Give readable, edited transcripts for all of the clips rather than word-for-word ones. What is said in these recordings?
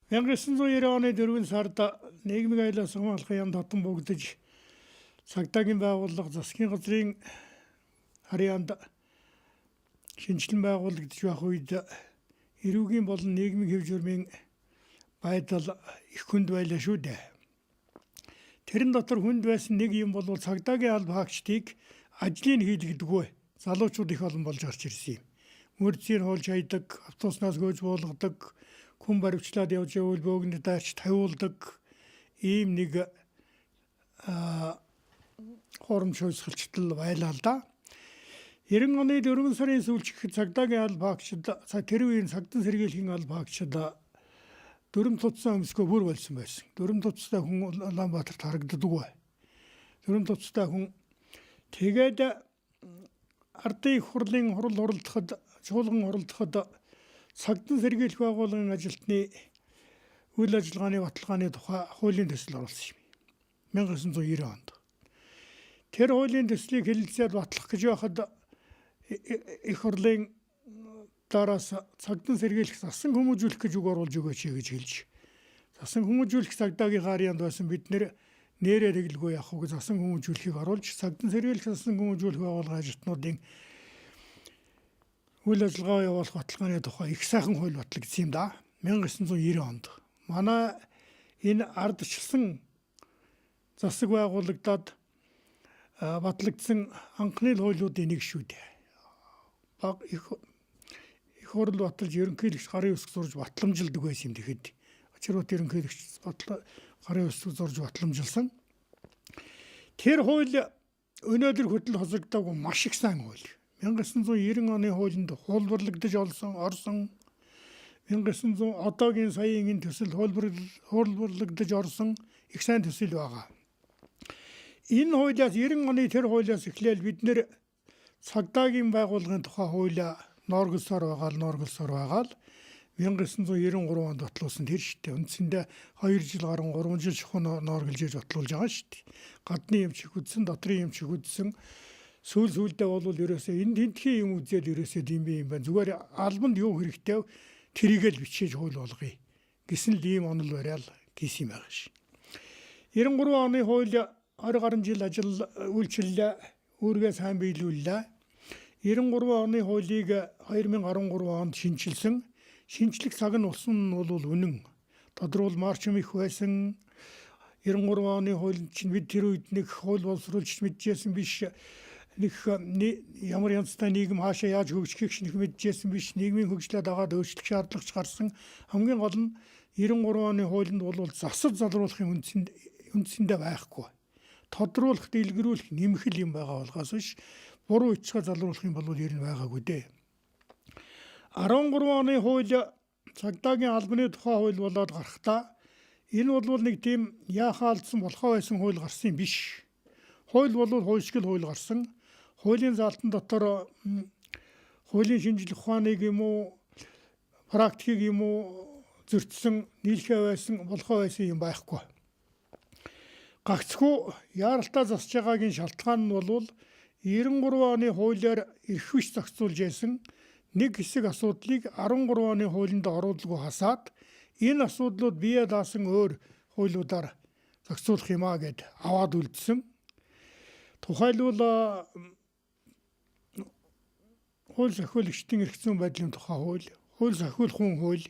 1990 оны 4 сард нийгмийн аюулаас хамгаалахын яам татан буугдаж, цагдаагийн байгууллага засгийн газрын харьяанд шинэчлэн байгуулагдаж байх үед эрүүгийн болон нийгмийн хэв журмын байдал их хүнд байлаа шүү дээ. Тэрэн дотор хүнд байсан нэг юм бол цагдаагийн алба хаагчдыг ажлыг хийлгэдэггүй залуучууд их олон болж гарч ирсэн юм. Мөрдсийн хуулж хайдаг, автобуснаас гөөж буулгадаг, хүн баривчлаад явж байвал бөөгнө даарч тавиулдаг ийм нэг хуурамч хувьсгалчдал байлаа л да. 90 оны 4 сарын сүүлч цагдаагийн алба хаагчид, тэр үеийн цагдан сэргийлэхийн алба хаагчид дүрэм тутсан өмсгөө бүр болсон байсан. Дүрэм тутастай хүн Улаанбаатарт харагддаггүй. Дүрэм тутастай хүн тэгээд ардын их хурлын хурал хуралдахад, чуулган хуралдахад цагдан сэргийлэх байгууллагын ажилтны үйл ажиллагааны баталгааны тухай хуулийн төсөл оруулсан юм. 1990 онд. Тэр хуулийн төслийг хэлэлцээд батлах гэж байхад их хурлын дараас цагдан сэргийлэх засан хүмүүжүүлэх гэж үг оруулж өгөөч гэж хэлж, засан хүмүүжүүлэх цагдаагийн харьяанд байсан бид нэр нэрээ тэгэлгүй явах уу, засан хүмүүжүүлэхийг оруулж, цагдан сэргийлэх засан хүмүүжүүлэх байгууллагын ажилтнуудын үйл ажиллагаа явуулах баталгааны тухай их сайхан хууль батлагдсан юм да. 1990 онд. Манай энэ ардчилсан засаг байгуулагдаад батлагдсан анхны хуулиудын нэг шүү дээ. Баг их хурл баталж, ерөнхийлөгч гарын үсэг зурж батламжилдаг байсан юм тэгэхэд. Очирбат ерөнхийлөгч батал гарын үсэг зурж батламжилсан. Тэр хууль өнөөдөр хүртэл хосогдоогүй маш их сайн хууль. 1990 оны хуулинд хуулбарлагдаж орсон 1900 одоогийн саяын энэ төсөл хуулбарлагдаж орсон их сайн төсөл байгаа. Энэ хуулиас, 90 оны тэр хуулиас эхлээл бид нэр цагдаагийн байгууллагын тухай хуулиа ноорголсоор байгаа л 1993 онд батлуулсан тэр шүү дээ. Үндсэндээ 2 жил гарan 3 жил шахуу ноорголж иж батлуулж байгаа шүү дээ. Гадны юм чих үзсэн, дотрын юм чих үзсэн. Сүүл сүүлдээ бол ерөөсөө энэ тентхийн юм үзээд ерөөсөө тийм би юм байна. Зүгээр албанд юу хэрэгтэй тэрийг л бичээж хууль болгоё гэсэн л ийм онол бариал гисэн юм байгаа ш. 93 оны хууль 20 гаруй жил ажил үйлчиллээ, үүргээ сайн биелүүллээ. 93 оны хуулийг 2013 онд шинэчилсэн. Шинэчлэх цаг нь болсон нь бол үнэн. Тодорхойл марчим их байсан. 93 оны хуулинд чинь бид тэр үед нэг хууль боловсруулж мэдчихсэн биш, нэг ямар янзтай нийгэм хаашаа яаж хөгжихийг ч нэг мэдчихсэн биш. Нийгмийн хөгжлөө дагаад өөрчлөх шаардлагач гарсан. Хамгийн гол нь 93 оны хуулинд бол засал залруулахын үндсэндээ байхгүй. Тодруулах, дэлгэрүүлэх, нэмэх л юм байгаа болохоос биш, буруу ичгээ залруулах юм бол ер нь байгаагүй дээ. 13 оны хууль цагдаагийн албаны тухай хууль болоод гарахдаа энэ бол нэг тийм яахаа алдсан болохоо байсан хууль гарсан юм биш. Хууль бол хууль шиг л хууль гарсан. Хуулийн заалтан дотор хуулийн шинжлэх ухааныг юм уу, практикийг юм уу зөрчсөн, нийлхээ байсан, болохоо байсан юм байхгүй. Гагцхүү яаралтай засаж байгаагийн шалтгаан нь бол 93 оны хуулиар эрх биш зохицуулж байсан нэг хэсэг асуудлыг 13 оны хуулинд оруулалгүй хасаад, энэ асуудлууд бие даасан өөр хуулиудаар зохицуулах юм а гэд аваад үлдсэн. Тухайлбал, хууль сахиулагчдын эрх зүйн байдлын тухай хууль, хууль сахиулах хүн хууль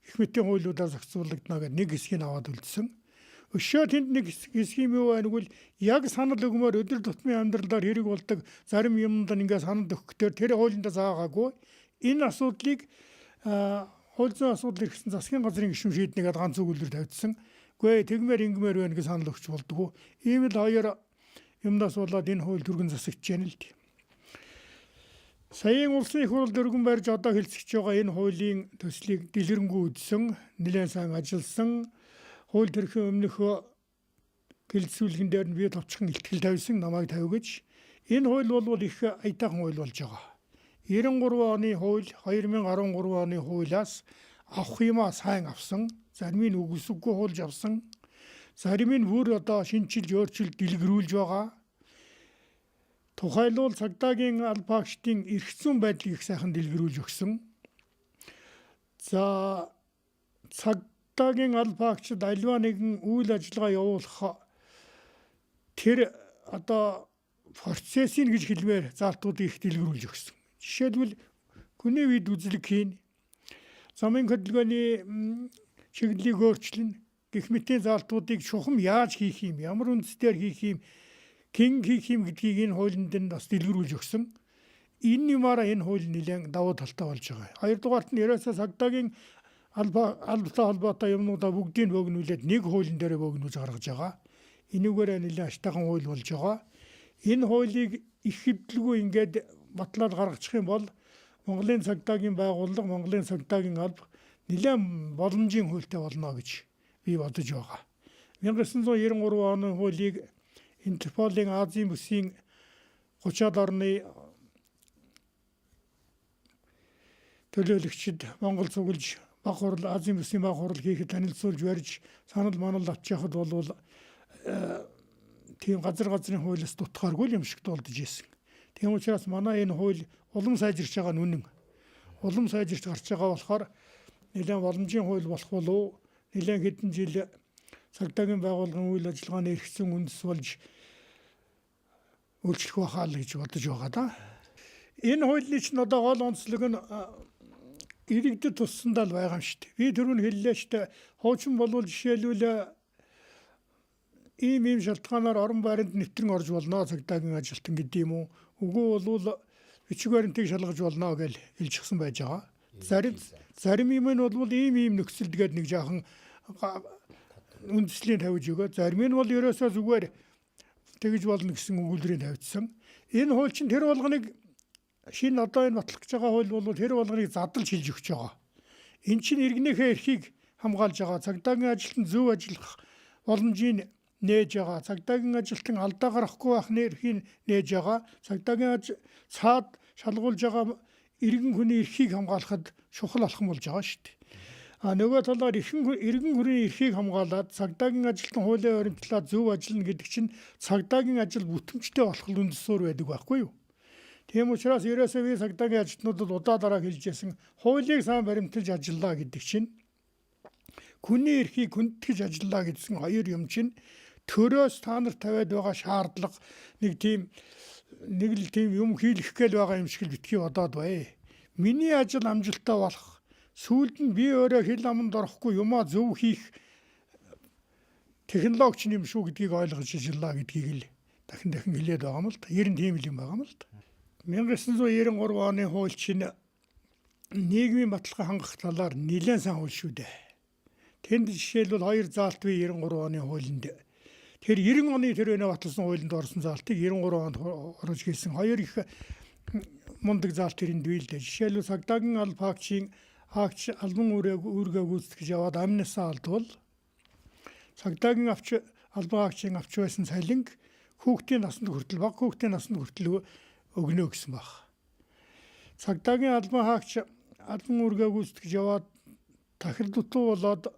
гэх мэтийн хуулиудаар зохицуулагдана гэд нэг хэсгийг аваад үлдсэн. Өшөө тэнд нэг хэсэг юм юу байна гэвэл яг санал өгмөр өдөр тутмын амьдралаар хэрэг болдог зарим юмд ингээ санал өгөхдөө тэр хуулиндаа заагаагүй. Энэ асуудлыг хууль зүйн асуудал эрхсэн засгийн газрын гишүүн шийднэ гэдээ ганц өгүүлбэр тавьдсан. Үгүй тэгмээр ингэмээр байна гэж санал өгч болдгоо. Ийм л хоёр юмнаас болоод энэ хууль түргэн засагдж байна л дээ. Саяын улсын их хурал дөргөн барьж одоо хэлцэж байгаа энэ хуулийн төслийг дэлгэрэнгүй үзсэн, нэлээд сайн ажилласан, хууль төрхийн өмнөх гэлцүүлгэн дээр нь би товчхон илтгэл тавьсан, намайг тавь гэж. Энэ хууль бол их аятайхан хууль болж байгаа. 93 оны хууль 2013 оны хуулиас авах юмаа сайн авсан, зарим нь үгүйсгэхгүй хуулж авсан, зарим нь бүр одоо шинэчилж, өөрчилж, дэлгэрүүлж байгаа. Тухайлбал, цагдаагийн албаагчдын эрх зүйн байдлыг их сайхан дэлгэрүүлж өгсөн. За, цаг Цагдаагийн алба хаагчид аливаа нэгэн үйл ажиллагаа явуулах тэр одоо процессыг гэж хэлмээр заалтуудыг их дэлгэрүүлж өгсөн. Жишээлбэл, хүний вид үзлэг хийн, замын хөдөлгөөний чиглэлийг өөрчилнө гэх мэтийн заалтуудыг чухам яаж хийх юм, ямар үндсээр хийх юм, хэн хийх юм гэдгийг энэ хуулинд нь бас дэлгэрүүлж өгсөн. Энэ юмаараа энэ хууль нэлээд давуу талтай болж байгаа. Хоёрдугаарт нь ерөөсөө цагдаагийн албатай холбоотой юмнуудаа бүгдийг богинуулаад нэг хуулийн дээр богинуулж гаргаж байгаа. Энүүгээр нэлээд аштайхан хууль болж байгаа. Энэ хуулийг их хэвдэлгүй ингээд батлаад гаргачих юм бол Монголын цагдаагийн байгууллага, Монголын цагдаагийн алба нэлээд боломжийн хуультай болно гэж би бодож байгаа. 1993 оны хуулийг Интерполын Азийн бүсийн 30-аад орны төлөөлөгчид Монгол цуглаж баг хурал, Азийн бүсийн баг хурал хийхэд танилцуулж барьж санал манал авч явахад бол тийм газар газрын хуулиас дутхааргүй юм шиг дуулдаж ирсэн. Тийм учраас манай энэ хууль улам сайжирч байгаа нь үнэн. Улам сайжирч гарч байгаа болохоор нэлээд боломжийн хууль болох болов, нэлээд хэдэн жил цагдаагийн байгууллагын үйл ажиллагааны эрхцэн үндэс болж үйлчлэх байхаа л гэж бодож байгаа да. Энэ хуулийн чинь одоо гол онцлог нь иргэдэд туссандаа л байгаа юм шүү дээ. Би түрүүн хэллээ шүү дээ. Хуучин болвол жишээлбэл ийм шалтгаанаар орон байранд нэвтрэн орж болно цагдаагийн ажилтан гэдэг юм уу. Үгүй болвол бичиг баримтыг шалгаж болно гэж хэлчихсэн байж байгаа. Зарим юм нь бол ийм нөхцөлд гээд нэг жаахан үндэслэлийн тавьж өгөө. Зарим нь бол ерөөсөө зүгээр тэгж болно гэсэн өгүүлбэрийг тавьчихсан. Энэ хууль чинь тэр болгоныг шинэ одоо энэ батлах гэж байгаа хууль бол тэр болгоныг задлж хэлж өгч байгаа. Энэ чинь иргэнийхээ эрхийг хамгаалж байгаа. Цагдаагийн ажилтан зөв ажиллах боломжийг нээж байгаа. Цагдаагийн ажилтан алдаа гаргахгүй байх эрхийг нээж байгаа. Цагдаагийн цаад шалгуулж байгаа иргэн хүний эрхийг хамгаалахад чухал алхам болж байгаа шүү дээ. А нөгөө талаар иргэн хүний эрхийг хамгаалаад цагдаагийн ажилтан хуулийн баримтлаа зөв ажиллана гэдэг чинь цагдаагийн ажил бүтэмжтэй болох үндэс суурь байдаг байхгүй юу? Тийм учраас ерөөсөө би цагдаагийн ажилтнуудад удаа дараа хэлж байсан, хуулийг сайн баримталж ажиллаа гэдэг чинь хүний эрхийг хүндэтгэж ажиллаа гэсэн хоёр юм чинь төрөөс та нар тавиад байгаа шаардлага нэг тийм нэг л тийм юм хийлгэх гээл байгаа юм шиг л битгий бодоод бай. Миний ажил амжилттай болох, сүүлд нь би өөрөө хил аманд орохгүй юмаа зөв хийх технологич юм шүү гэдгийг ойлгож ажиллаа гэдгийг л дахин дахин хэлээд байгаа юм л да. Ер нь тийм л юм байгаа юм л да. 1993 оны хууль чинь нийгмийн баталгаа хангах талаар нэлээд сайн хууль шүү дээ. Тэнд жишээлбэл хоёр заалт бий 93 оны хуулинд. Тэр 90 оны тэр өнөө баталсан хуулинд орсон заалтыг 93 онд оруулж хийсэн хоёр их мундаг заалт тэрэнд бий л дээ. Жишээлбэл цагдаагийн алба хаагчийн хаагч албан үүргээ гүйцэтгэж яваад амь насаа алдвал цагдаагийн авч албан хаагчийн авч байсан цалинг хүүхдийн насанд хүртэл, бага хүүхдийн насанд хүртэл өгнө гэсэн баг. Цагдаагийн албан хаагч албан үүргээ гүйцэтгэж яваад тахил дутуу болоод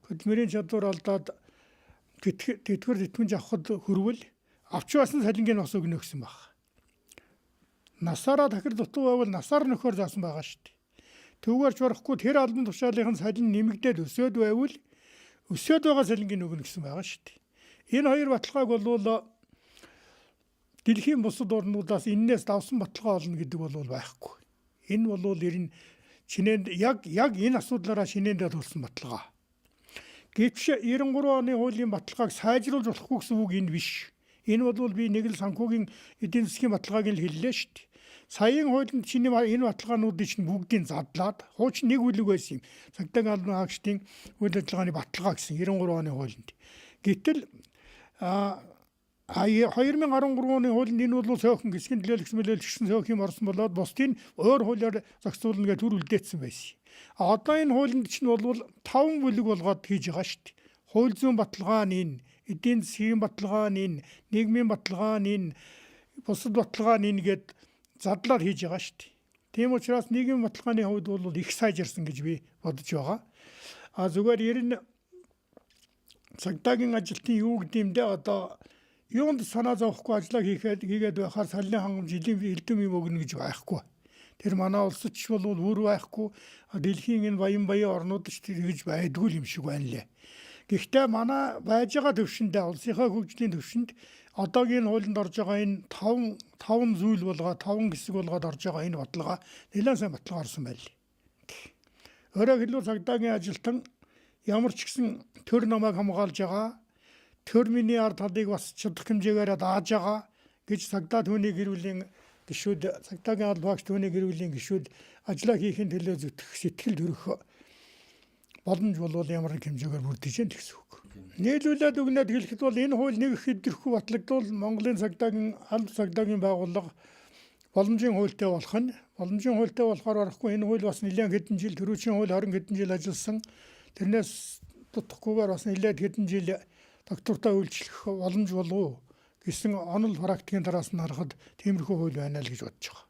хөдөлмөрийн чадвар алдаад тэтгэвэр тэтгэмж авахд хөрвөл авч байсан цалингийг бас өгнө гэсэн баг. Насаараа тахил дутуу байвал насаар нөхөр заасан байгаа шүү дээ. Түүгээр ч барахгүй тэр албан тушаалын цалин нэмэгдээд өсөөд байвал өсөөд байгаа цалингийг өгнө гэсэн байгаа шүү дээ. Энэ хоёр баталгааг бол дэлхийн бусад орнуудаас энээс давсан баталгаа олно гэдэг бол байхгүй. Энэ бол ер нь шинээнд яг энэ асуудлаараа шинээндээ тулсан баталгаа. Гэвч 93 оны хуулийн баталгааг сайжруулж болохгүй гэсэн үг энэ биш. Энэ бол би нэг л санхүүгийн эдийн засгийн баталгааг л хэллээ шүү дээ. Саяын хуулинд чиний энэ баталгаануудыг чинь бүгдийг задлаад хуучин нэг бүлэг байсан юм. Цагдаагийн албан хаагчдын үйл ажиллагааны баталгаа гэсэн 93 оны хуулинд. Гэтэл 2013 оны хуулинд энэ бол цөөхөн хэсгийн төлөөлөгч мөлөөлөгчсөн цөөх юм орсон болоод бусдын өөр хуулиар зохицуулна гэж төр үлдээсэн байсан. А одоо энэ хуулинд чинь бол 5 бүлэг болгоод хийж байгаа шүү дээ. Хууль зүйн баталгаа нь энэ, эдийн засгийн баталгаа нь энэ, нийгмийн баталгаа нь энэ, бусад баталгаа нь энэ гэд задлаар хийж байгаа шүү дээ. Тийм учраас нийгмийн баталгааны хувьд бол их сайжирсан гэж би бодож байгаа. А зүгээр ер нь цагдаагийн ажилтны юу гэдэмдэ одоо юунд санаа зовхгүй ажлаа хийгээд байхаар саллын хангамж элдэм юм өгнө гэж байхгүй. Тэр манай улсад ч бол бүр байхгүй, дэлхийн энэ баян баян орнууд ч тэгж байдгүй юм шиг байна лээ. Гэхдээ манай байж байгаа төвшөндөө, улсынхаа хөгжлийн төвшөнд одоогийн хуулинд орж байгаа энэ 5 зүйл болгоо, 5 хэсэг болгоод орж байгаа энэ бодлогоо нэлээд сайн баталгаа орсон байл. Өөрөөр хэлбэл, цагдаагийн ажилтан ямар ч гэсэн төр намайг хамгаалж байгаа, төр миний ард талыг бас чадах хэмжээгээр дааж байгаа гэж цагдаа түүний гэр бүлийн гишүүд, цагдаагийн албаагч түүний гэр бүлийн гишүүд ажлаа хийхин төлөө зүтгэх сэтгэл төрөх боломж бол ямар нэг хэмжээгээр бүрдэж гэн гэсэн үг. Нийлүүлээд өгнөд хэлэхэд бол энэ хууль нэг их хэдэрхүү батлагдвал Монголын цагдаагийн алба цагдаагийн байгууллага боломжийн хуультай болох нь, боломжийн хуультай болохоор орохгүй. Энэ хууль бас нэлээд хэдэн жил, төрүүчийн хууль 20 хэдэн жил ажилласан. Тэрнээс дутахгүйгээр бас нэлээд хэдэн жил доктортой үйлчлэх боломж болов гэсэн онол практикийн тараас нь харахад тиймэрхүү хууль байна л гэж бодож байгаа.